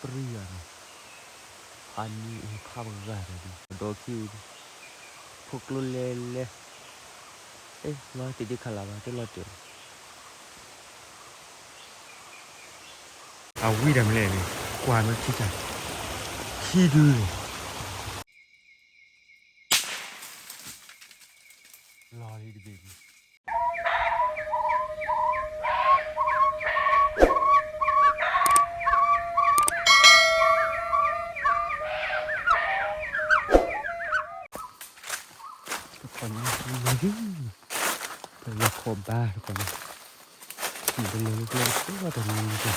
ပြံယၤနီၤ, ဖးန့ၢ်အူဖးပဂၤတဒု, ဒီးခံအူဒု, ဖိကျိလဲၤလဲၤ, အဲ လီၤတ့ၢ်တ့ၢ်ခးလၢ်ဘၣ် တလီၤတ့ၢ်လီၤ, အဝံၣ်တၢ်မနုၤလဲၣ်န့ၣ်, ကွၢ်မ့ၢ်ခံခါ, ခံဒုန့ၣ်, လီၤလံတဘ့ၣ်န့ၣ် တခီန့ၣ်လီၤလံ, ပလီၤခီဘါတခီန့ၣ်, ပလဲၤလၢကျဲတပှဲၤတမံၤန့ၣ်, ထံၣ်နီၣ်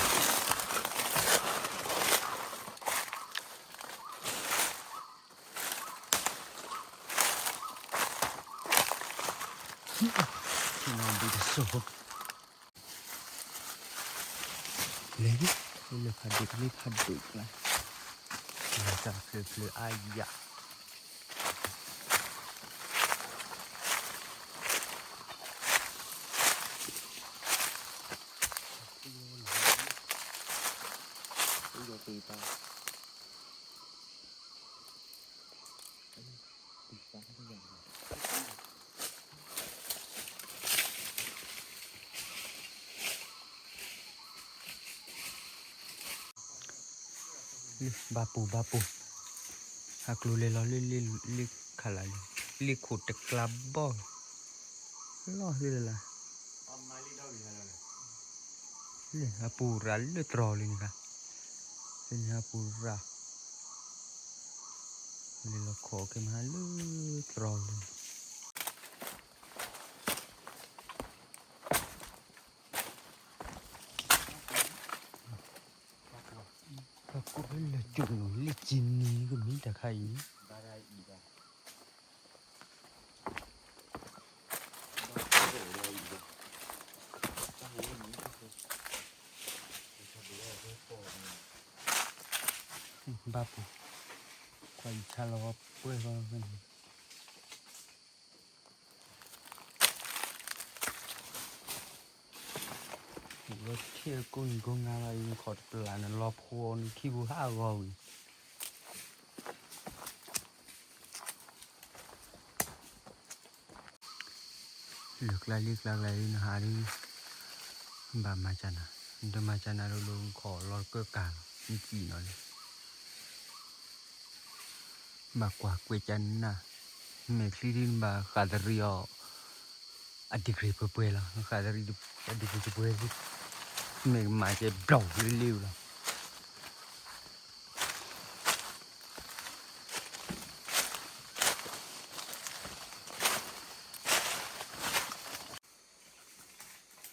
ဘုတစိၢ်ဖိ, လဲၤလံ, လၢဖးဒိၣ်လၢဖးဒိၣ်ကျါ, လၢတၢ်ဖျၢၣ်ဖျၢၣ်အါယၤ ဘၣ်ပူၤဘၣ်ပူၤ, အကျိၤလဲၤလီၤလၢလ့ခးလးလံ, လ့ခိၣ်တကျါဘီ, လီၤသ့လၢ်လၢ်, လၢအပူၤရၤလၢတြီၤလံန့ၣ်ခါ, လၢန့ၣ်အပူၤရၤ, လဲၤလီၤခီက့ၤမးလၢတြီၤလံ. ပှၤကိးလၢလၢာ်ကၠိၣ်နီၤ လ့ၢ်က့ၤနံၤကမံတၢ်ခါအံၤ, ဘၣ်ပူၤ, ကွၢ်ယဆါလီၤပှဲၤဘၣ်ဖဲန့ၣ် လီၤထံၣ်ကိးနံၤကိးနၤလီၤအံၤ နခီၣ်တပျၢ်နလီၤဖိအီၤနခံပူၤဟးဂီၤဝံၤ, လၢၢ်ကျါလ့ကျါကျါအံၤ နဟးဒ် ဘၣ်မၤစၢ်နၤ, နတမၤစၢ်နၤဒ်လၢနခီၣ်လီၤကၢကၢ်လီၤ နစံၣ်နီၤလံ ဘၣ်ကွၢ်ကွဲးကနၣ်, မဲာ်ချံဒ်နဘၣ်ဃးသရံးအီၤ, အ degree ပှဲၤပှဲၤလီၤ, ဃးသရံးအ degree တပှဲၤလံ, မ့ၢ်ကမၤကဲဘျီၣ်လၢလ့ဝံၤလီၤ.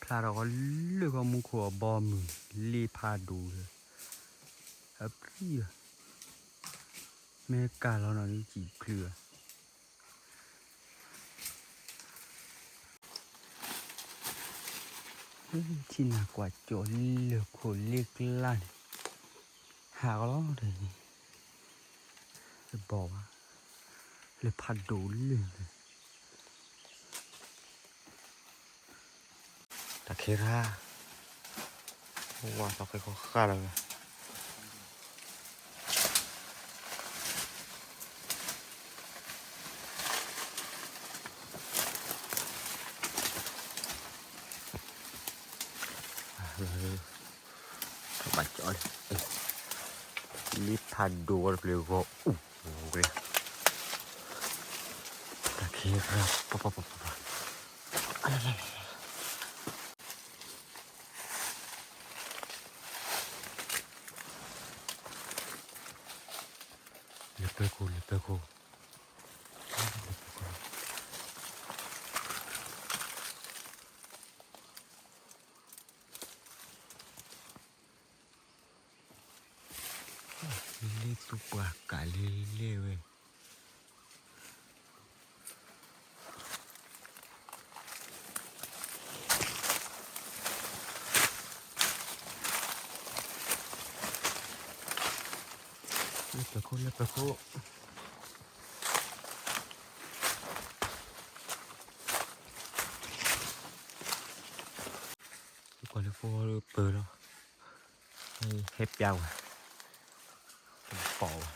ဖျါထီၣ်ကီးလၢကီၢ်မူခိၣ်အဘီအမုၢ်, လ့ဖးဒိၣ်လၢ, အပြံၢ်, မ့ၢ်ကၢ်လီၤနီၤဒ်စံၣ်ချုးဧါ. ထံၣ်နၤကွၢ်ကၠီလၢခိၣ်လ့ကျါန့ၣ်, ဟးကီးလီၤတၢ်အံၤ, တဘီၣ်ဘၣ်, လၢဖးဒိၣ်လၢန့ၣ် တၢ်ခဲရၣ်, ဝါသီခဲခီဃၣ်လီၤ, ဘၣ်ကၠီလံ, လ့ဖးဒိၣ်ဝဲတပျ့ၤဂီၤအူၣ်, တၢ်ခဲရၣ်, ပပပပပ လဲၤပၢခိၣ် လဲၤပၢခိၣ်, လ့သူၣ်ပှၢ်ကးလဲၤလဲၤဝဲ လဲၤပၢခိၣ် လဲၤပၢခိၣ်, ကွၢ်လၢဖိပၢလီၤ, ဟဲပျါဝဲ, တပိာ်ဘၣ်.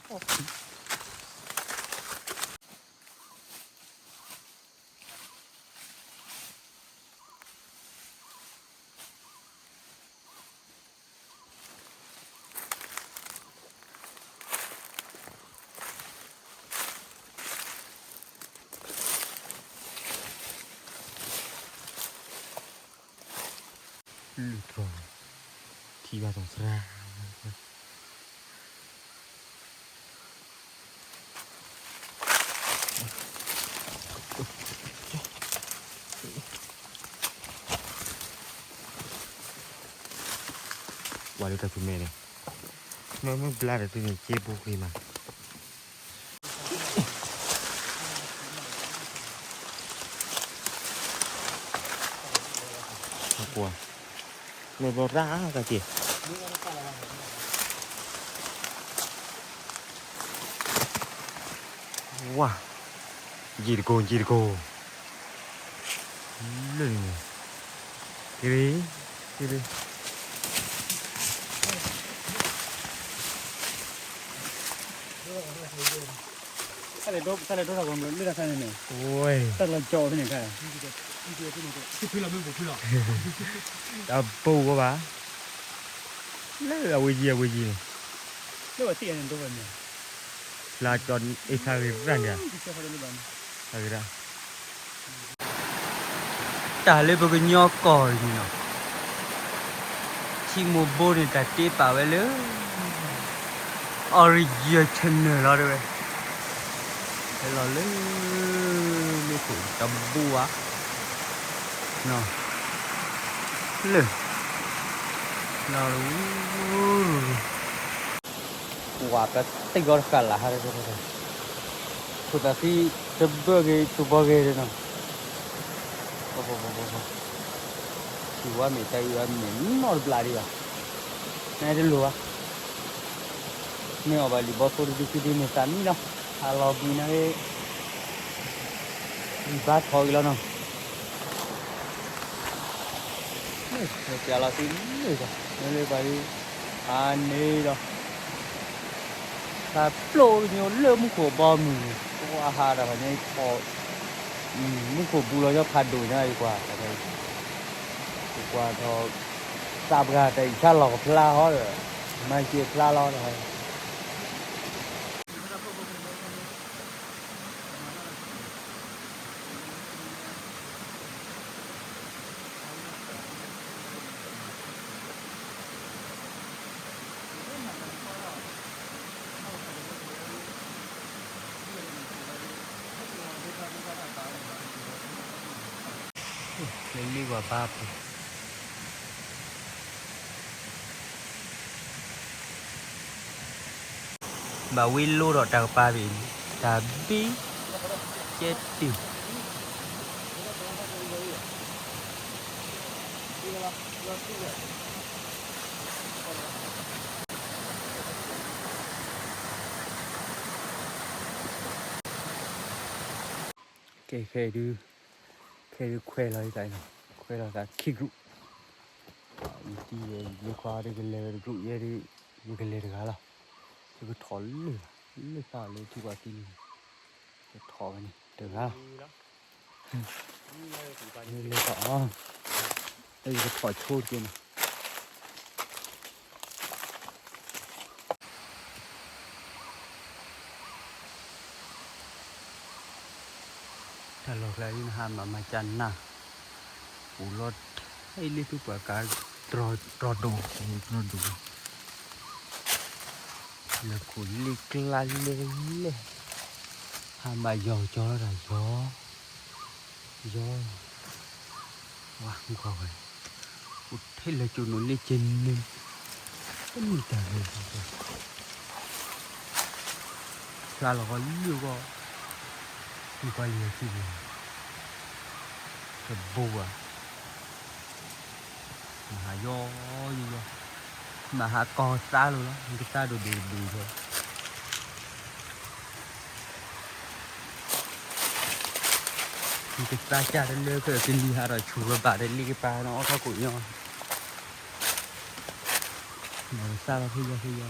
လုၢ်ထီၣ်, ထံၣ်ဘၣ်သီသရၣ်, ပှၤလၢတၢ်ဖုမဲာ်န့ၣ်, မ့ၢ်မ့ၢ်ဘျါဒီးတုၤန့ၣ် ကဲပူၤကွံာ်မး. ကွၢ်, မ့ၢ်ဘျီတၢ်ကက့ၤ, ဝါ, ယံာ်တကိး ယံာ်တကိး, လၢန့ၣ်, က့ၤ, က့ၤ, တၢ်လဲၤဒိတၢ်ဂီၤမုၢ်လၢတၢ်ခါန့ၣ်န့ၣ်, ဝဲ, တၢ်လီၤကၠီဖဲန့ၣ်ခါ, တၢ်ဘိၣ်ဝဲဘၣ်, လၢအဝဲယံၤအဝဲယံၤန့ၣ်, လၢအဝဲသ့ၣ်န့ၣ်ဒိဝဲန့ၣ်, လၢကၠီအ့ၣ်ခါဂ့ၤရၣ်န့ၣ်, အဂ့ၤဒၣ် တၢ်လၢပကညီကီၢ်အံၤန့ၣ်နီၤ, ထံမိၢ်ဘိန့ၣ် တၢ်တ့ပာ်ဝဲလၢ Original channel လီၤတဲဝဲ, ဟဲလီၤလၢ လၢခိၣ်တဘိဧါ, လၢ လီၤ ဝၤပသံၣ်ဂီၤတဃာ်လၢ်ဟါ, ခိၣ်သးသံတဘၢဂ့ၤ ထူးဘီဂ့ၤဒီးနီၤ, ထံၣ်ဝဲမ့ၢ်တၢ်အုၣ်အမ့ၢ်နီတဘျီဒံးဘၣ်, နတလိၣ်ဘၣ်, မ့ၢ်အီၣ်ဘၣ်လံာ်ဘီသိတဒုခံဒုန့ၣ်သးမံလီၤ, အလီၤဘှံးနၤဂ့ၤ, ဘံၣ်ဘါထီၣ်ဂ့ၤလီၤနီၤ. ပျးလီၤသံလၢာ်ဒီး မ့ၢ်လၢပှၤဒ် အါန့ၣ်ဒီး တၢ်ပျိၢ်ကညိလၢမူခိၣ်ဘီမုၢ်န့ၣ် ပှၤဟးဒီးဖဲန့ၣ်ထီၣ် မူခိၣ်ဘူးလီၤညီဖးဒိၣ်ညါ ယကွၢ်, ယကွၢ်ထီၣ် သးပှၢ်တၢ်အံၤဆါလီၤကဖျါဟီဒီး မၤက့ၤဖျါလီၤဒီး လၢလ့ၣ်ဂီၤဘါပူၤ ဘၣ်ဝံလိဒီးတၢ်ကပၤဘ့ၣ် တၢ်ဘံၣ်ကဲတ့ၢ် ကဲ ခဲအံၤဒုး ခဲအံၤဒုးခွဲးလီၤသးနီၤ ခွဲးလီၤသးခံ group အံၤတံၢ်ဝဲယဘျ့ခွါဒီးကလဲၤဝဲတ group ယဲဒုး ယကလဲၤတဂၤလီၤ ယကထီၣ်လၢ လၢသးလၢထံပှၤကံန့ၣ် ယထီၣ်ဝဲန့ၣ်တဂၤလီၤ လဲၤထီၣ်အီၤ လၢယကထီၣ်ဆိတက့ၢ်န့ၣ် တၢ်လီၢ်ကျါအံၤနဟးမၤမၤကၢ်နၢ် အိၣ်လီၤထဲလၢသူပှၤကါ တြီဒိၣ် တြီဒိၣ် လဲၤခိၣ်လ့ၣ်ကျါလဲၣ်လဲၣ် ဟးမၤယီၤကၠီလီၤတၢ်ယီၤ ယီၤ ဝါ မုၢ်ခွါဝဲ အိၣ်ထဲလၢကၠိနိၣ်လ့ၣ်ကၠ့န့ၣ် တမ့ၢ်တၢ်ဂ့ၤ ဖျါလီၤဃီလၢဂီၢ် မုၢ်ခွါယဲၢ်ထံၣ်န့ၣ် တဘိဘၣ် မၤဟးယီၤ ယီၤယီၤ မၤဟးကီၢ်သးလိၤလီၤ, နကသါဒိၣ်ဒိၣ်ဒိၣ်ဒိၣ်, နကသါကၢ်တလၢကကလံၤဟးထီၣ်ဆူၣ်ဝဲဘၣ်ဒီးလ့ကပၤနီၤ အီထီၣ်ကိၣ်ညီ, မၤကသါလီၤဖဲယီၤဖဲယီၤ.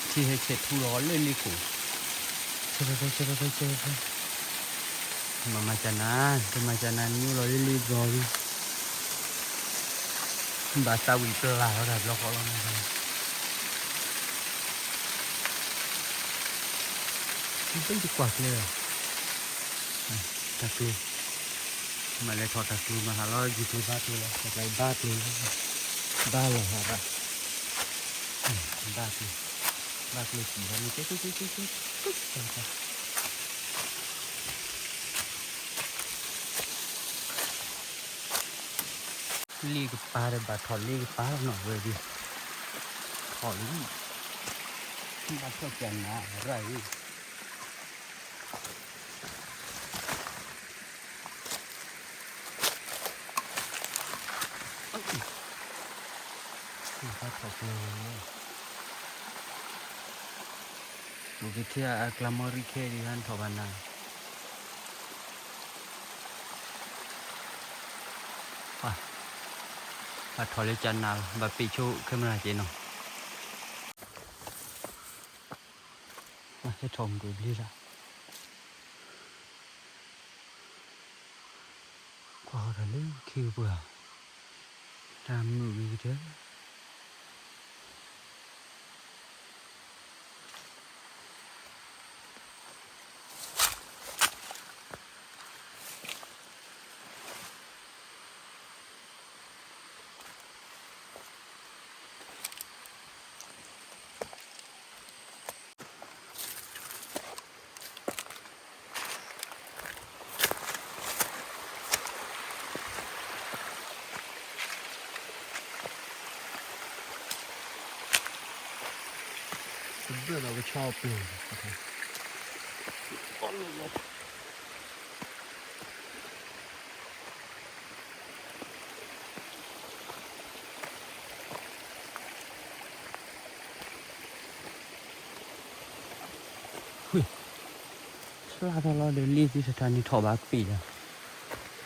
ထံဟဲဆဲးထူလီၤလၢလ့ခိၣ်, ဆဲးဖဲဆဲးဖဲဆဲးဖဲ, မၤမၤကနၤ, တမၤကနၤနညိလီၤလၢလ့ဘျီလံ, ဘၣ်သးဝံၣ်ပျၢ်လီၤတၢ်ဘျီဃီလီၤ, ဘၣ်ယကွၢ်ကျဲလီၤ, တၢ်ကျိၤ မ့ၢ်လဲၤထီၣ်တၢ်ကျိၤ မၤဟးလီၤယံၤကျိၤဘါကျိၤလီၤ, တၢ်ကျိၤဘါကျိၤ, ဘါလီၤဟးဘၣ်, ဘါကျိၤ, ဘါကျိၤစံၣ်လီၤန့ၣ်, လ့ကပၤဒီးဘၣ်ထီၣ်လ့ကပၤလီၤနီၤဝဲဒၣ်, ထီၣ်လံ, ဘၣ်ထီၣ်ကနၤရၣ်အံၤ ဘၣ်ထီၣ်ကျဲ, ပကထံၣ်အကျါမီရံခဲဒံး ဟဲထီၣ်ဘၣ်နၤ, ဘၣ်ထီၣ်လၢကနၤလီၤ, ဘၣ်ပ့ၢ်ဆိ camera က့ၤနီၤ, ဟဲထီၣ်မုၢ်ကဘျ့လီၤ. ကွၢ်ဃီၤတၢ်လၢခံကပၤ, တၢ်မုာ်ဂ့ၤကတၢၢ်. တဘျၢၣ်ဒီးကဆီပျိၤ, ဖျါထီၣ်လီၤဒီးလ့သ့ၣ်တထါန့ၣ်ထီၣ်ဘၣ်ပ့ၢ်ဒီး သုးန့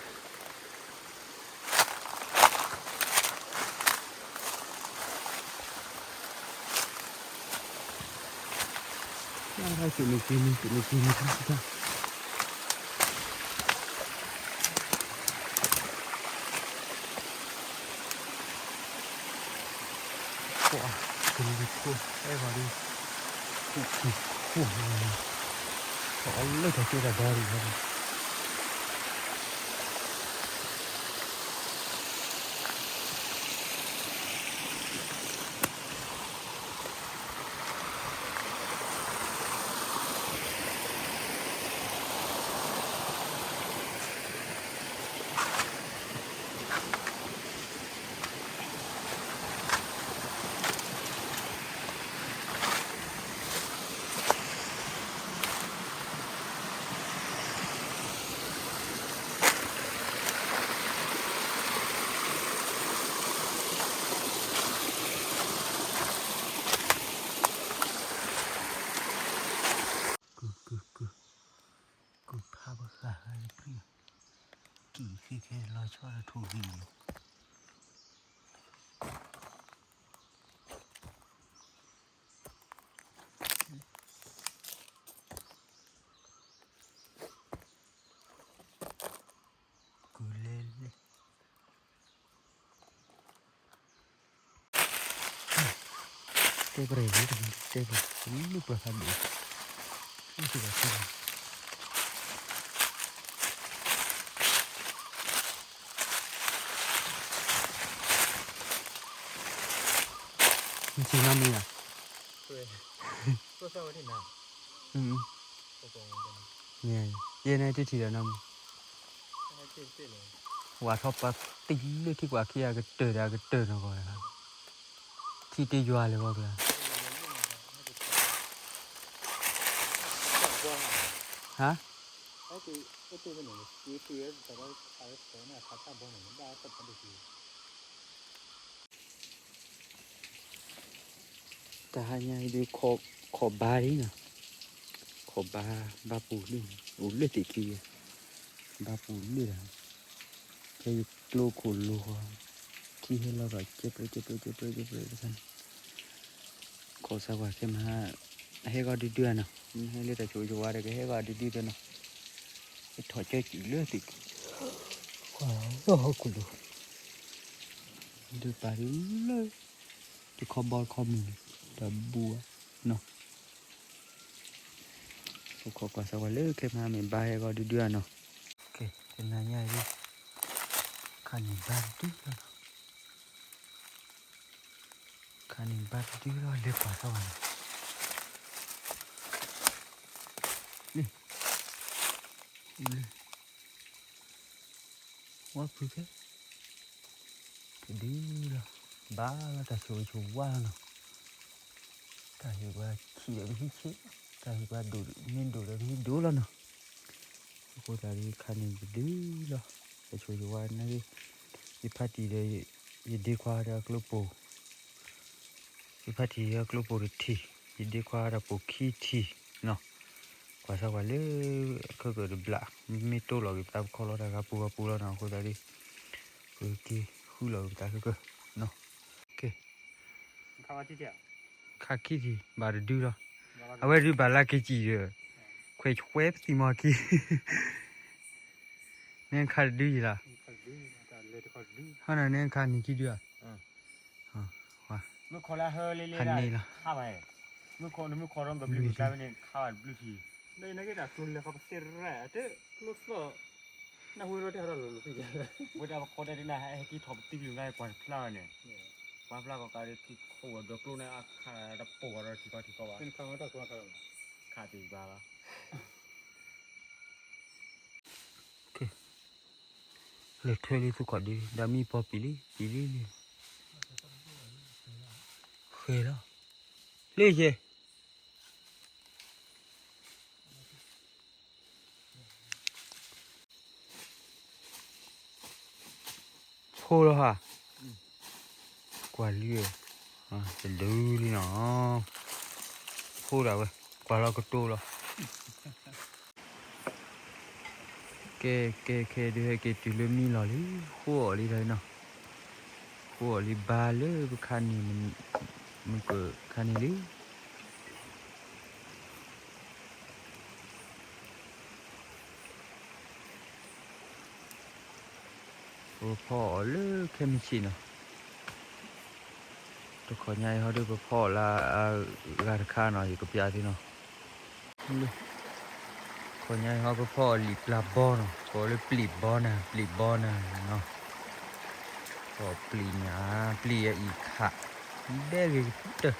ၣ်က့ၤန့ၣ် သုးန့ၣ်က့ၤန့ၣ် ထံထံထါ, ပှၤ ကလံၤဖိ အဲၣ်ဂီၤဒုး ခိၣ်ခံခိၣ်န့ၣ် အီၣ်လၢတၢ်ကၠိတၢ်ဘီဒံးဘၣ်. ကုၢ် ကုၢ် ကုၢ် ကုၢ်ဖးပဃာ်ဃာ်လၢပျံၤ, ကံၣ်ဃံခဲလီၤဆီတထူၣ်ဂံၢ်န့ၣ် ကုၢ်လဲၤလဲၤ တဲပရဲၣ် တဲပရဲၣ် တမ့ၢ်ပှၤဖးဒိၣ် မ့ၢ်စ့ၢ်ကီးတဲပရဲၣ် မ့ၢ်စ့ၢ်နီတမံၤဧါ, ယဲန့ၣ်တထံၣ်ဒီးနီတမံၤ, ဝၤထီၣ်ပှၤတံၢ်လၢထံကွၢ်ခံအကတၢၢ်ဒီးအကတၢၢ်နီၢ်ကီၢ်တခါ, ထံတယွၤလၢၤဂီၢ်ကျါ, ဟါ, အိၣ်တ့ၢ်ဝဲန့ၣ် က့ၤတ့ၢ်ဝဲတၢ်ဒီးခးဝဲတၢ်န့ၣ် အခါတၢ်ဘီန့ၣ် ဘၣ်တၢ်ဖးဒိၣ်က့ၤ တဟါညါအံၤဒုး ခီၣ်ဘါလံနီၤ, ခီၣ်ဘါ ဘၣ်ပူၤလၢ အိၣ်လၢသ့ၣ်ခံ, ဘၣ်ပူၤလၢတၢ်, ဖဲယကျိခိၣ်လိၤဃီ, ထံဟဲလီၤဒီး ကဲပျဲ ကဲပျဲ ကဲပျဲ ကဲပျဲ ခီၣ်စၢ်ကွၢ်ခဲမး, ဟဲဂီၤဒုဒုဧါနီၤ, မ့ၢ်ဟဲလၢတၢ်ဆိၣ်ဂ့ၤဆိၣ်ဝါဒီး ကဟဲဂီၤဒုဒုဒီးနီၤ, ဟဲထီၣ်ကၠီကံၣ်လၢသ့ၣ်ခံ, ကွၢ်လီၤဟီၣ်ခိၣ်လိၤ, ဒုးပာ်ဒုလၢ တခီဘီတခီမုၢ်န့ၣ် တၢ်ဘူဧါနီၤ, အိၣ်ခိးကွၢ်စၢ်ကွၢ်လၢခဲမး မ့ၢ်ဘါဟဲဂီၤဒုဒုဧါနီၤ, ကဲ တနၤညါအံၤ ခါန့ၣ်ဘါတဒုလီၤနီၤ ခါန့ၣ်ဘါတဒုလီၤ လဲၤကွၢ်စၢ်ဝဲန့ၣ်, လံ, လံ, ဝါဖုခဲ, တဒုလီၤ, ဘၣ်လီၤတၢ်ဆိၣ်ဂ့ၤဆိၣ်ဝါလီၤနီၤ, တၢ်ဟ့ၣ်ပှၤဆံးဒီးပဟံးဆံး, တၢ်ဟ့ၣ်ပှၤဒိၣ်မ့ၢ်ဒိၣ်ဒီးပဟံးဒိၣ်လီၤနီၤ, အဃိသတးဒီးခါန့ၣ်တဒုလီၤ, တၢ်ဆိၣ်ဂ့ၤဆိၣ်ဝါနာ်က့, ယဖါတံၢ်ဒီး ယဒ့ခွါဒီးအကျိပိာ် ယဖါတံၢ်အကျိပိာ်တထံၣ်, ယဒ့ခွါဒီးပိာ်ခံထံၣ်နီၤ, ကွၢ်စၢ်ကွၢ်လၢ ခဲကၢၣ်တဘျး, မ့ၢ်တိၢ်လီၤက့ၤပသးပခီလီၤတၢ်ဂၤပူၤဂၤပူၤလီၤနီၤ, အဃိသတးဒီး ပက့ၤဃုလီၤက့ၤပသးခဲကၢၣ်နီၤ, ကဲ, ခါခံထံၣ် ဘၣ်တဒုလီၤ, အဝဲဒုးဘၣ်လၢက့ၤစံၣ်ဒီး ခွဲးဆွဲပသံၣ်မီၤခံ န့ၣ်ခါတဒုယံၤလီၤ, ဟီန့ၣ်န့ၣ်ခါနံၤခံဒုဧါ, ခါန့ၣ်လီၤ, မုၣ်ခီရီကဘျုးန့ၣ် ခါဘၣ်တဘျုးထံၣ်, ဝဲဒၣ်ပခီဒဲးတနၤ ဟဲက့ၤထီၣ်ပသံကလုာ်ငါကွၢ်တဖျါဝဲန့ၣ်, ပှၤဖျါကီးကါဒ်ထံခိၣ်ဝဲဒီးကျိန့ၣ် အခါတပိာ်ဝဲဒီးထံကီၢ်ထံကီၢ်ဘၣ်, ခါသ့ၣ်ဘၣ်လီၤ လဲၤထွဲလံသူၣ်ခီၣ်ဒု ဒီးမံပီပံာ်လံ ပံာ်လံလံ, ဃဲၤလီၤ, လၢယဲၢ် ဖိလီၤဟါ, ကွၢ်လံ, တဒုလံနီၤ, ဖိဒၣ်ဝဲ, ကွၢ်လီၤကတိၤလီၤ. ကဲ ကဲ ခဲဒုးဟဲက့ၤတုၤလၢမံလီၤလံ, ဃိအီၣ်လံတနီၤ, ဃိအီၣ်လံဘါလၢပခါန့ၣ်, မုၢ်ကၢၢ်ခါန့ၣ်လံ. ပဖီအီၣ်လၢခဲမုၢ်ဆ့ၣ်နီၤ, တခီညါအံၤဟီဒုး ပဖီအီၣ်လၢအဂၤတခါနီၤ, ယကပျးသုနီၤ. ခီညါအံၤဟီ ပဖီအီၣ်လံာ်ပျၢ်ဘီနီၤ, ကိးလၢပျံၤဘီနၤ, ပျံၤဘီနၤနီၤ, ပျံၤညါ, ပျံၤအအံၤခး, ဘဲဂ့ၤကတၢၢ်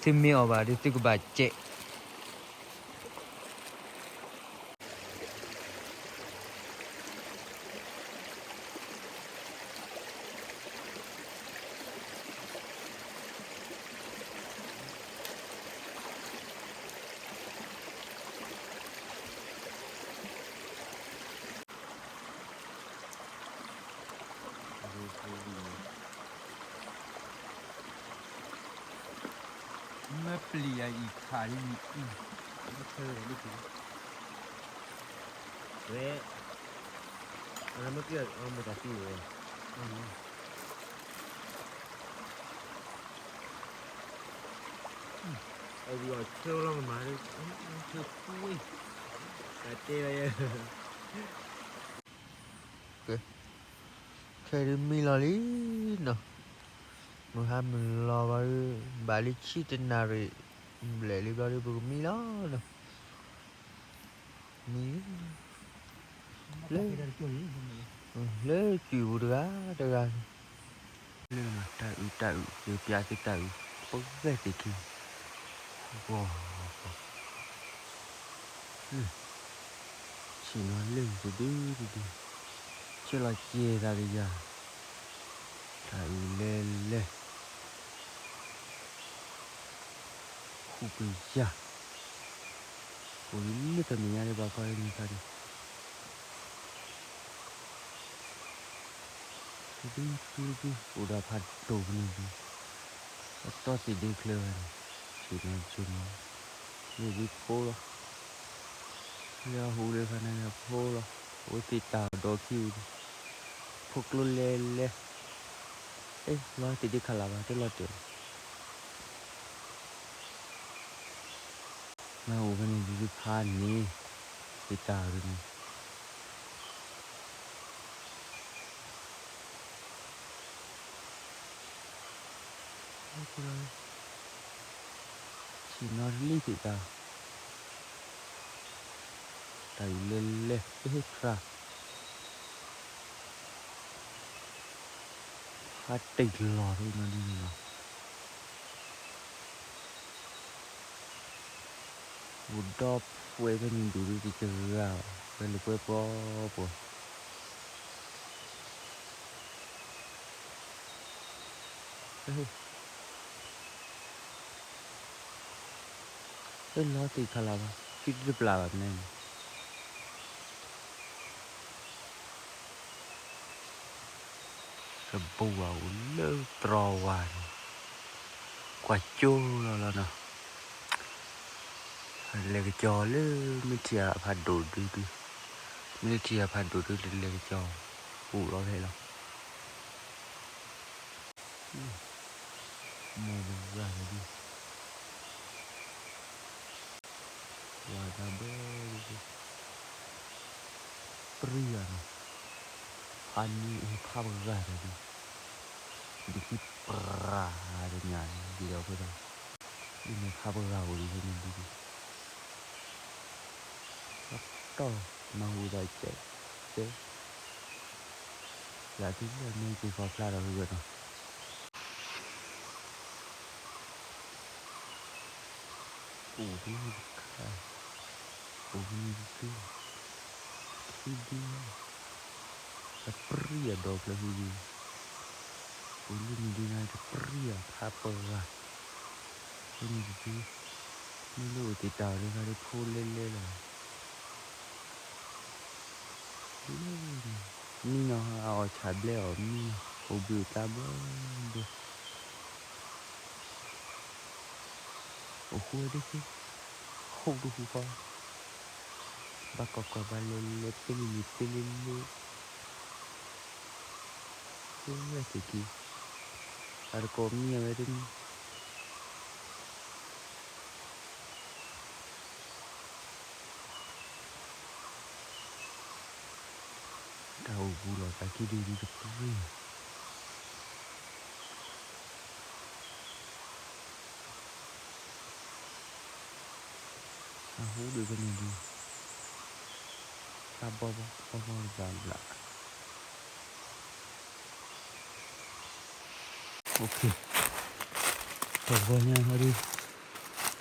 သုမ့ၢ်အီၣ်ဘၣ်ဒီး သုကဘၣ်စဲး. မ့ၢ်ပျံၤအအံၤခးလံ, ဝဲ, အမ့ၢ်ပျံၤအမ့ၢ်တၢ်သံဝဲ, အဝံၤအီၤဆၢလီၤမး, ဆၢကွံ, တၢ်တဲဝဲယဲ ခဲဒုးမံလီၤလံနီၤ, မုၢ်ဟါမုၢ်လီၤဘၣ်, ဘၣ်လံဆံတနၣ်ရံၣ်, ဘျဲၣ်လံဘျီဒုး ပကမံလီၤနီၤ, မံလံ, လၢ, လၢစုၣ်ပူၤတဂၤတဂၤ, လၢတၢ်အုးတၢ်အုး ယပျးသုတၢ်အုး, ပဂဲၤသ့ၣ်ခံ, ဂီၤ ဆ့ၣ်နီၤလၢတဒုတဒု, ဆဲးလီၤစဲၤသးတယၤ, တၢ်အုးလဲၤလဲၤ, ဃ ပူၤကွံာ်ယၤ, အိၣ်လၢတနံၤညါဒ်ဘၣ်ခီလၢန့ၣ်ခါန့ၣ်, တဒုတဒုတဒု အိၣ်ဒီးဖးဒိၣ်ဖဲန့ၣ်ဒု, အတီသ့ၣ်ဒ့ချၢဂၤန့ၣ်, ဆ့ၣ်နီၤဆ့ၣ်နီၤ, န့ၣ်ဒုဖိလီၤ, လၢအဟူလၢခါန့ၣ်ဖိလီၤ, အဝဲသ့ၣ်တၢ်ဒီးခံအံၤ, ဖိကျိလဲၤလဲၤ, အဲ လီၤတ့ၢ်ဒ့ခးလၢ်ဘၣ် တလီၤတဲာ် မ့ၢ်အိၣ်ဖဲန့ၣ်ဒုးဖးန့ၣ်, သ့ၣ်တၢ်ဒုးန့ၣ်, ဆ့ၣ်နီၤတလံသ့ၣ်တၢ်, တၢ်အံၤလဲၤလဲၤ ပဟ့ၣ်ဖြါ ဖးတံၢ်လီၤဖဲနီၤဒုန့ၣ်လီၤ. အိၣ်ဒီဖှဲဖဲန့ၣ်ဒုး တကဂၤဘၣ် ဖဲလၢပှဲၤပှီၢ်ပှီၢ်, ဟဲလီၤတ့ၢ်ခးလၢ်ဘၣ် ဖံတပျၢ်ဘၣ်မနုၤန့ၣ် ကဘိးဘၣ်အိၣ်လၢတြီဝါန့ၣ်, ကွၢ်ကၠိလီၤလီၤနီၤ, လဲၤကကီၤလၢ မ့ၢ်ထံၣ်အဖးဒိၣ်ဒုဒု, မ့ၢ်ထံၣ်အဖးဒိၣ်ဒု တလဲၤကကီၤ, အိၣ်လီၤဖဲလီၤ. မိၢ်ပဂၤတဒု, ဝၤတၢ်ဘၢဒု, ပြံဂၤနီၤ, ဖးန့ၢ်ဖးပဂၤတဒု, ဒုးခံပြၤတညါန့ၣ် ဒ်ဒီးဖိသၣ်, ဒ်န့ၣ်ဖးပဂၤအိၣ်ဒံးဖဲန့ၣ်ဒုဒု, အတီၢ်မၤဟူးသးကဲးကဲး, လၢသုလၢမ့ၢ်က့ၤခီဖျါဒီးဂ့ၤဂ့ၤနီၤ. အိၣ်ဖဲန့ၣ်တခါ, အိၣ်ဖဲန့ၣ်တဒု, ခံဒု, တပြံအဒီဖျၢၣ်ဟူးယံၤ, အိၣ်လၢန့ၣ်ဒုန့ၣ် တပြံအဖးပဂၤ, ဖဲန့ၣ်တဒု, မ့ၢ်လၢအိၣ်သ့ၣ်တၢ်အီၤလၢခါဒ်ဖိလဲလဲလီၤ. မံနီၤ အအီၣ်ဆၣ်ဘျဲအီၣ်မံနီၤ အိၣ်ဘှံးအိၣ်သါဘၢဘၢ အိၣ်ဃူဝဲတသ့ ဃိးတဟူဃီ ဘၣ်ကီးကီးဘၣ်လဲၤလဲၤ ပ့လ့လ့ပ့လ့လ့ ဝဲသ့ၣ်က့ၤ အတကိးမံအဝဲတမံ တၢ်အိၣ်ဘူးလီၤ သးခံဒုဒုတပြံ အဟူဒုးဖဲန့ၣ်ဒုး ဖျါဘီဘီဘီဘီတဘျီဘျီ တဂီၤညါဟီဒုး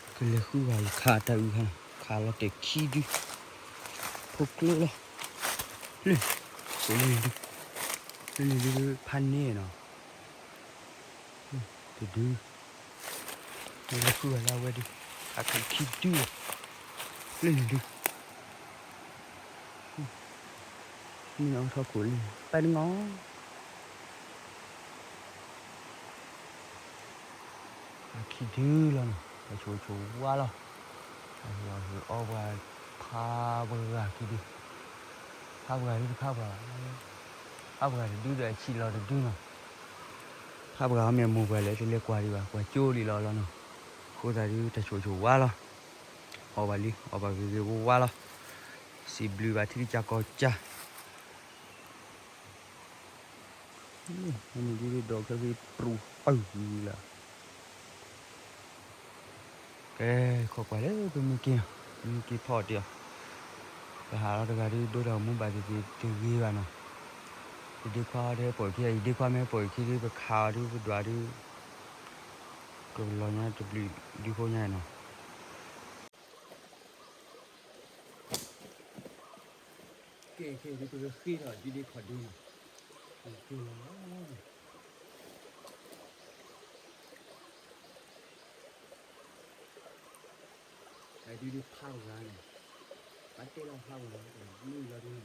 ကလဲၤဃုဂၤယခးတၢ်အုးခါနီၤ ခးလီၤတဲာ်ခံဒု ဖိကျိလီၤ လၢ ကိးလၢန့ၣ်ဒု လၢန့ၣ်ဒု ဖးန့ၢ်နီၤ တဒု လဲၤဃုဂၤလၢအဝဲဒု ခးခံဒု လၢန့ၣ်ဒု မ့ၢ်အီထီၣ်ခိၣ်လံ ပၢ်တငီ အခံဒုလီၤနီၤ အဆိးဆိးဝါလီၤ အဟ့ၣ်အီၣ်ဟ့ၣ်အီပှၤ ဖးပှၤဂၤခံဒု ဖးပှၤဂၤဒုတဖးပှၤ ဖးပှၤဂၤတဒုဒီးအဆံးလီၤတဒုနီၤ ဖးပှၤဂၤမ့ၢ်အမိၢ်ပှၤလဲၣ် တလဲၤကွၢ်ဒံးဘၣ် ကွၢ်ကၠိလံလီၤလီၤနီၤ အဃိသတးဒု တၢ်ဆိးဆိးဝါလီၤ အီၣ်ဘၣ်လံ အီၣ်ဘၣ်ဂ့ၤဂ့ၤဝါဝါလီၤ စံးဘျုးဘၣ်ထံကစၢ်ကီၢ်ကစၢ် မ့ၢ်ဒ်ဒီးခဲဖံပြူၤပၢ်လၢ ကဲ ခိးကွၢ်လၢပမ့ၢ်က့ၤနီၤ ပမ့ၢ်က့ၤဖီအီၣ်တ့ၢ်အီၤ ပဟးလီၤတဂၤဒု ဒိတၢ်အိၣ်မူဘၣ်သ့ၣ်သ့ၣ်တဂ့ၤဘၣ်နီၤ ယဒ့ခွါတဟဲပိာ်ခံ ယဒ့ခွါမ့ၢ်ဟဲပိာ်ခံဒု ပခးအီၤဒု ပဒွးဒု ကလီၤညါတဘျုးဒုဖိညါနီၤ ကဲ ကဲ ဒ်ပကဃ့ထီၣ်ဒ်ဒ့ခီၣ်ဒ့နီၤ က့ၤလီၤလီၤ န့ၣ် တၢ် ဒုးဒုးဖးဝဲန့ၣ်, ဘၣ်တဲလီၤဖးဝဲန့ၣ်, မုၢ်လီၤဒုး,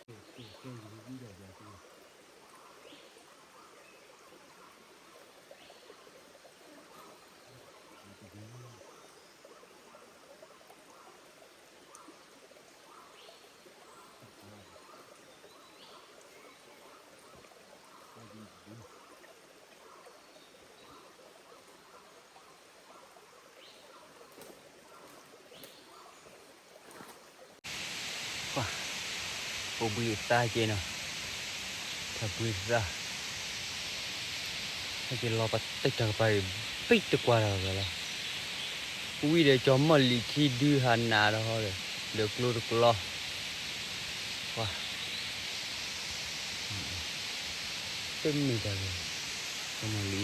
ကဲ ကဲ ယဝံၤဒီးယၤဒုး ပှၤ, အိၣ်ဘှံးအသးကဲနီၤ, တၢ်ဘှံးသး, ဟဲက့ၤလီၤပတၢ်ကပၤအံၤ, ဘံၣ်တကွၢ်တၢ်ဝဲလီၤ, ဝံၤဒီးကၠီၤမီၢ်လံၤခံဒုဟးနးထီၣ်ဒီး, ဒီးကျိတကျီ, ပှၤ တမ့ၢ်တၢ်ဂ့ၤ, ကမီၤလံၤန့ၣ်ဂ့ၤလံ, မ့ၢ်လီၤ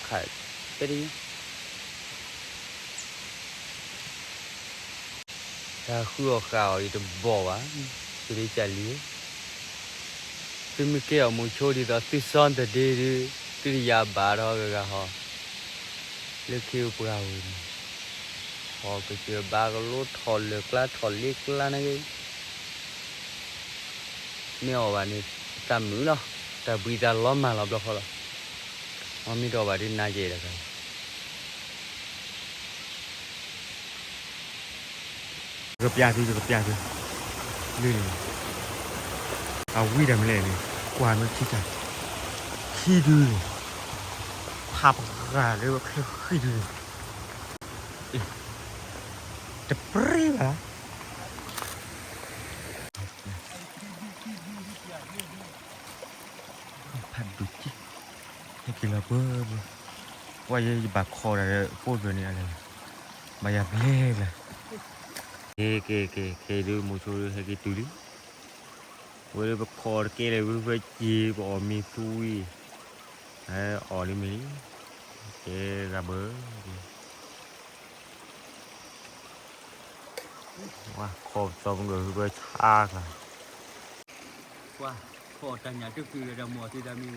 ခး, တဒ်, တၢ်ဃုအီၣ်ဃာ်အီၤအံၤတဘီၣ်ဘၣ်, သုးဒ့ကၢ်လံၤ, သုမ့ၢ်ကဲအီၤမူဆိဒ်သိး သုစီတဒ့ဒုး, သုတယၤဘၣ်ထီၣ်ဂၤဂၤဟီ, လၢခ့ပှၤဝံၤန့ၣ်, ဟီကစၢၢ်ဘါကလိထီၣ်လၢာ်ကျါထီၣ်လ့ကျါန့ၣ်ဂ့ၤ မ့ၢ်အီၣ်ဘၣ်န့ၣ် သးမုာ်လီၤ, တၢ်ဘှံးသးလီၤမၢ်လီၤဘျီဃီလီၤ, မ့ၢ်တအီၣ်ဘၣ်ဒုးနါယဲၢ်တဂၤ, ယကပျးသု ယကပျးသု, လၢန့ၣ်, အဝံတၢ်မနုၤလဲၣ်န့ၣ်, ကွၢ်မ့ၢ်ခံခါ, ခံဒုန့ၣ်, ဖးပှၤလၢချၢဃံဒုန့ၣ်, တပြ့ဘၣ် ဖးဒိၣ်က့, ဟဲက့ၤလီၤပှၤ, ပှၤယဲယဘၣ်ခိးတၢ်ဒီး ဖိတဖျၢၣ်န့ၣ်, ဘၣ်ယၤဘျဲၣ်လၢ, ကဲ ကဲ ကဲ ခဲဒုး မိၤဆိဒုး ဟဲက့ၤတုၤလံ, ဝဲဒၣ်ပခိးတကဲလၢာ် ဝဲဖဲက့ၤ ပအီၣ်မ့ၤသူဝံၤ, အီၣ်လံမ့ၤလံ, ကဲ ဂၤဘၢ ခိးပသီပကဂုာ်ပဆါကျါ, ပှၤခိးတၢ်ညၣ်တကုာ်ဒီးတၢ်မီၢ်သ့တၢ်မံၤ,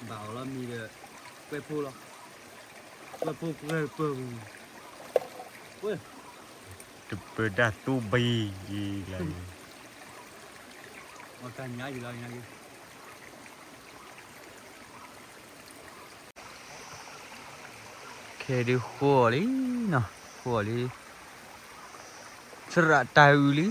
ဘၣ်အီၣ်လီၤမံၤဒီး, ကွဲးဖိလီၤ, ကွဲးဖိကွဲးပၢၤ, တပၢၤဒၣ်သူဘံၤလၢ, အီၣ်တၢ်ညၣ်ယံၤလီၤညါက့ၤ ခဲဒုးဃိအီၤလံနီၤ, ဃိအီၤလံ, သရၣ်တၢ်အုးလံ,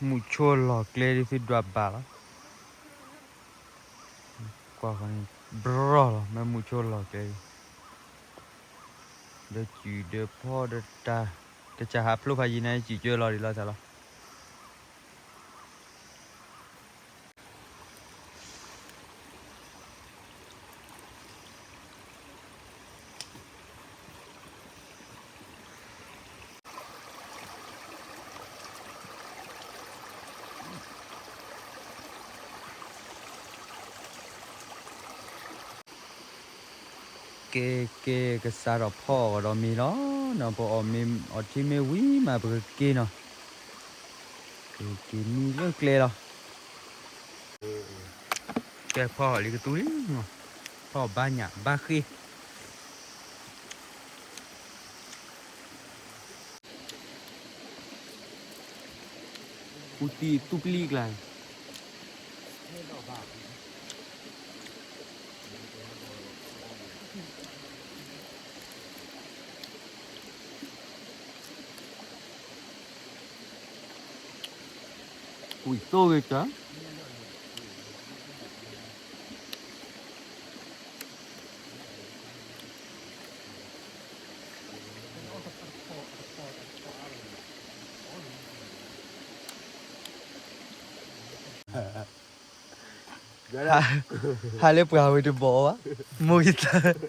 မုၢ်ဆိလီၢ်ကျဲဒ်သုဒွးဘၣ်လီၤ, ကွၢ်ဃီန့ၣ် ဘြီလီၤ မ့ၢ်မုၢ်ဆိလီၢ်ကျဲ, ဒီးစုၣ်ဒီးဖီဒီးတၢ်, တစၢ်ဟးဖျိဖးယံၤန့ၣ် စုၣ်ကၢလီၤဒံးလီၤသးလီၤ. ကဲ ကဲ ကစးထီၣ်ဖီအီၣ်ကဒီးမ့ၤလီၤနီၤ, ပအီၣ်မ့ၤအီထံမ့ၢ်ဝံၤမး ပကက့ၤနီၤ, က့ၤမံလၢကျဲလီၤ. ကဲ ဖီအီၣ်လံကသူလံ, ဖီအီၣ်ဘါညၣ်ဘါဃ့ ကူတံၢ်သူပျံၤကျါ, ကွံာ်သိဂ့ၤကၢ်. ဟးလၢပှၤဝဲတဘီဘၣ်, မိၢ်ဂံၢ်သး,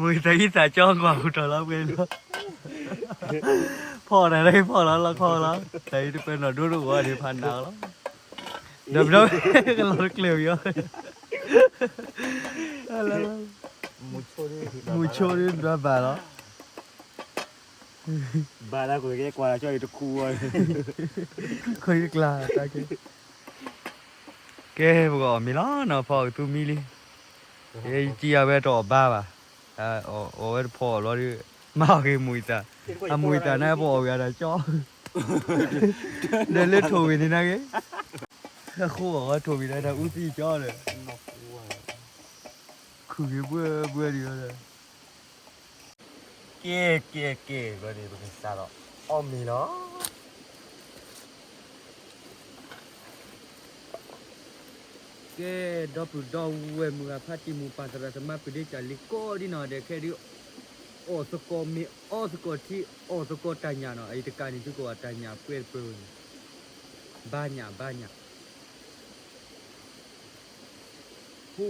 မိၢ်ဂံၢ်သးအံၤသးကၠီကွၢ်ဃုာ်ထီၣ်လီၤပှဲၤလီၤ, ဖီၣ်တၢ်လၢဖီၣ်လီၤလီၤခီလီၤ, တၢ်အံၤတပၢၢ်နီၢ်ဒိတဂီၤန့ၣ် ဖးနးလီၤ, ဒီးပဒီကလီၤတကျၢၤဝံၤအီၤ, မူဆိဒ်တဘၣ်ဘၣ်လီၤ. ဘၣ်လၢကွၢ်က့ၤကွၢ်လၢကၠီအံၤတခူဝဲ, ခီတကျါတၢ်ကဲ, ကဲ ပကအီၣ်မ့ၤလီၤနီၤ, ဖီကသူမံလံ, ယကံအဝဲတအီၣ်ဘါဘၣ်, အီၣ်ဝဲတဖီအီၣ်ဘျီဒီး, မၤအီၣ်က့ၤမူအံသး, အမူအံသးန့ၣ် ပအီၣ်ဝဲဒၣ်ကၠီ, ဒီးလၢထိၣ်ဝံၤန့ၣ်နာ်က့, အဃိအီၣ်ဝဲထိၣ်ဝံၤဒီးတၢ်အူသံကၠီဒီး, ခုၣ်က့ၤဘှၢဘှၢဒံးဒီး ကဲ ကဲ ကဲ ဘျီန့ၣ် ပကစးထီၣ်အီၣ်မ့ၤလီၤ. ကဲ ဒီပုၢ်ဒီဝဲၢ်မုၢ်ဂၤဖါတံၢ်မုၢ်ပၢ်သရၣ်သမါ ပဒ့စၢ်လံၤကိးဒံနီၢ်ဒဲးခဲဒုး, အီၣ်သကိးမ့ၤ အီသကိးထံ အီၣ်သကိးတၢ်ညၣ်နီၤ, အအံၤတကးန့ၣ် သုကဝဲၤတၢ်ညၣ်ပှဲၤတပၢၤဝဲန့ၣ်, ဘါညၣ် ဘါညၣ်, ဟူ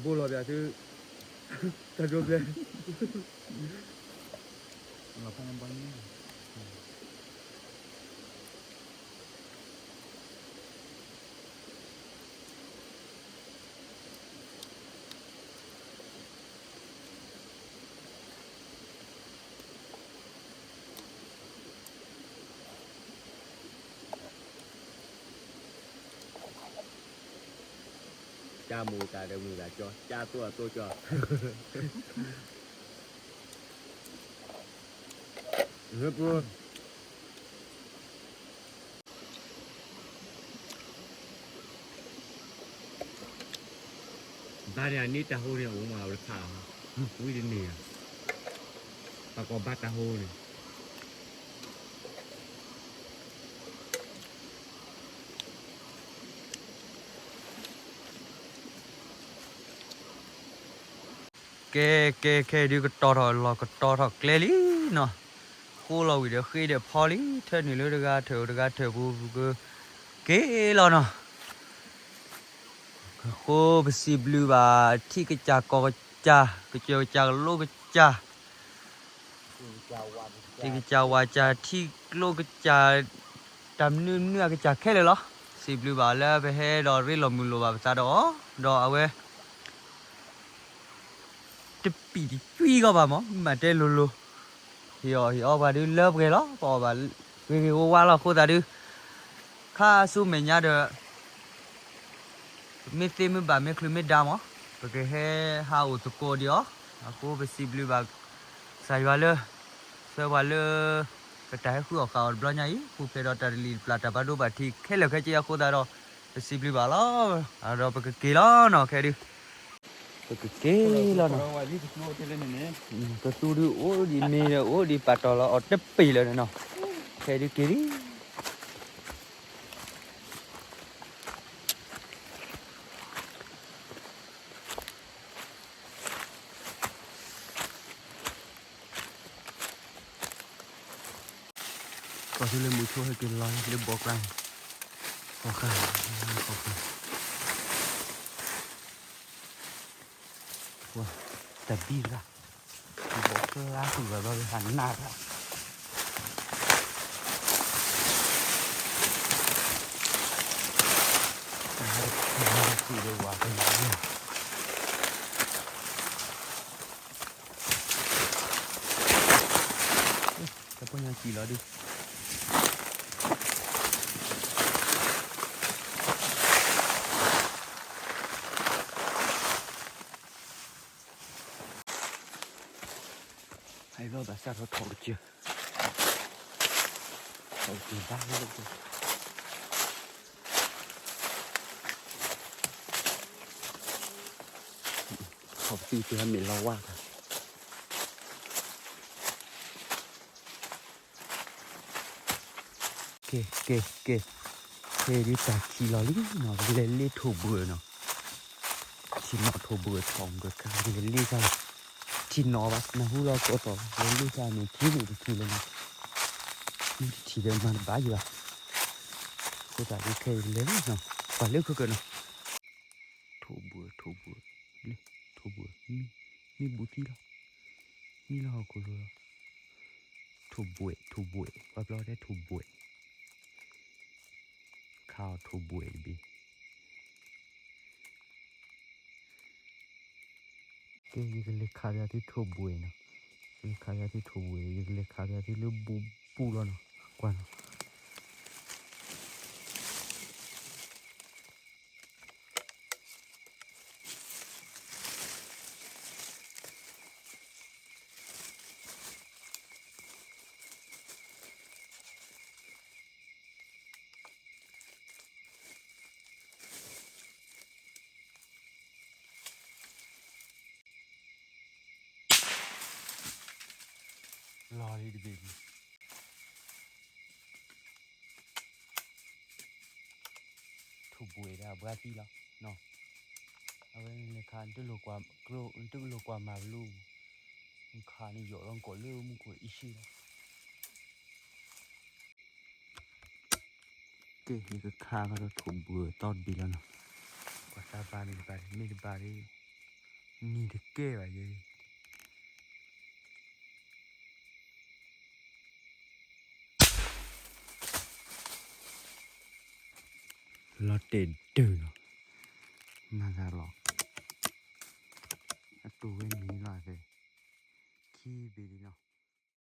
ဘိလီၤဘၣ်သု, တၢ်ဒိဘျဲၣ်, ကၠါမူၤတၢ်ဒီးမုၢ်ဂၤကၠီ, ကၠါသိၣ်အသိၣ်ကၠီ, ဘါန့ၣ်အန့ၢ်တၢ်ဟိန့ၣ် အိၣ်မးဝဲတခါလီၤ, ဝံတန့ၢ်ဧါ, ပှၤကိးဘါတၢ်ဟိန့ၣ် ကဲ ကဲ ခဲအံၤဒုးကတီၤထီၣ်လီၢ်ကတီၤထီၣ်ကျဲလံနီၤ, ဃိလီၤဝံၤဒီးဃ့ဒီးဖီလံ, ထၢနုာ်လၢတဂၤထၢၣ်တဂၤထၢၣ်ပူၤ ပကက့ၤလီၤနီၤ, အဃိပစံးဘျုးဘၣ် ထံၣ်ကစၢ်ကီၢ်ကစၢ် ကစၢၢ်ကစၢ်ကလိကစၢ် ထံၣ်ကစၢ်ဝၣ်ကစၢ် ထံၣ်ကျိကစၢ် တၢ်မနုၤမနုၤအကစၢ်ခဲလၢာ်လီၤ. စံးဘျုးဘၣ်လၢပဟဲဒီးရ့လိာ်မုာ်လိာ်ဘၣ်ပသးဒီးအီၤ, ဒီးအဝဲ တပံာ်တကွံကီးဘၣ်မး မ့ၢ်တဲလိၤလိၤ, ဟ့ၣ်အီၣ်ဟ့ၣ်အီပှၤဒုးလၢပှဲၤလီၤ. ပအီၣ်ဘၣ်ဂ့ၤဂ့ၤဝါဝါလီၤ. အဃိသတးဒုး ခါဆူမဲာ်ညါဒီး ပမ့ၢ်သ့မ့ၢ်ဘၣ်မ့ၢ်ချုးမ့ၢ်ဒါမး ပကဟဲဟးအိၣ်သကိးဒံးအီၤ. အဃိပစံးဘျုးဘၣ်ကစၢ်ယွၤလၢ ဆှၢပှၤလၢ ပတၢ်ဟဲဃုအီၣ်ဃုအီတဘျီညါအံၤ ပူၤဖျဲးဒီးတၢ်တလံၤတပျၢ်တၢ်ဘၣ်ဒိဘၣ်ထံးခဲလၢာ်ခဲဆ့အဃိသတးဒီး ပစံးဘျုးဘၣ်လီၤ. ဒီးပကက့ၤလီၤနီၤ ခဲဒုး ပကက့ၤလီၤနီၤ. ပသူဒုးအိၣ်ဒံး မ့ၢ်ဒီးအိၣ်ဒံးပာ်တီၢ်လီၤအီၤတပ့ၤလၢာ်နီၤ. ခဲဒုးက့ၤလံ ကီၢ်သူလ့ၤမုၢ်ဆိဟဲက့ၤလီၤလၢဘီကျါန့ၣ် ဃီဃီ တၢ်ဘံရၣ် ဘီကျါဃုာ်ဂၤဘျီဒီးဟးနးတၢ် တၢ်ဟဲတခီတခီဒီးဝၤတယံၤ တၢ်ပီညါစံၣ်လီၤဒုး ဟဲဘျီဘၣ်စးထီၣ်ထီၣ်ကစၢၢ် ထီၣ်ကစၢၢ်ဘၣ်လၢ ထီၣ်ပသံၣ်သ့ၣ်ဟဲမ့ၢ်လီၤဝါတၢ် ကဲ ကဲ ကဲ ခဲဒုးတၢ်ထံၣ်လီၤလံနီၤ ပကလဲၤလ့ထိၣ်ဘှၢၣ်နီၤ ထံၣ်နီၣ်ထိၣ်ဘှၢၣ်ထီၣ်ဘှၢၣ်ခါ ပကလဲၤလ့စၢ် ထံၣ်နီၣ်ဘၣ် နၢ်ဟူလီၤကိးတီၢ် လဲၤလ့စၢ်န့ၣ် ထံၣ်န့ၣ်တထံၣ်လၢၤနီၤ ထံၣ်ဒီးမၤတဘၣ်ယဘၣ်, အဃိသတးဒီးခဲအံၤလဲၤလံနီၤ, ပှၤလၢခဲကနီၤ, ထိၣ်ဘှဲး ထိၣ်ဘှဲး, လၢ ထိၣ်ဘှဲး, မ့ၢ်ဘူးသံလီၤ, မ့ၢ်လၢဟီၣ်ခိၣ်လိၤလီၤ, ထိၣ်ဘှဲး ထိၣ်ဘှဲး ပှၤပျီတဲထိၣ်ဘှဲး, ခးအီၤထိၣ်ဘှဲးတဘ့ၣ် ကဲ ယကလဲၤခးပၠးသုထိၣ်ဘှဲးနီၤ, ယကလဲၤခးပၠးသုထိၣ်ဘှဲး, ယကလဲၤခးပၠးသုလၢဘူးဘူးလီၤနီၤ, ကွၢ်နီၤ. လီၤလံတဘ့ၣ်လံ, ထိၣ်ဘှဲးဒၣ်ဘှါသံလီၤနီၤ, အဝဲန့ၣ်ခါ နတလိၣ်ကွၢ်မၤဘလူး, နခးန့ၣ်ယီၤလီၤနကိာ်လၢမူခိၣ်အံၣ်ဆံလီၤ. ကဲ ယကခးကဒီးထိၣ်ဘှဲးသီတဘ့ၣ်လီၤနီၤ, ပှၤသးဘၣ်န့ၣ်တဘၣ် မ့ၢ်တဘၣ်ဒီး နံၤတကဲဘၣ်ယဲ လီၤတဲာ်ဒုးနီၤ, မၤသးလီၤ, အတူၢ်ဝဲနံၤလီၤသ့, ခံဘ့ၣ်လံနီၤ.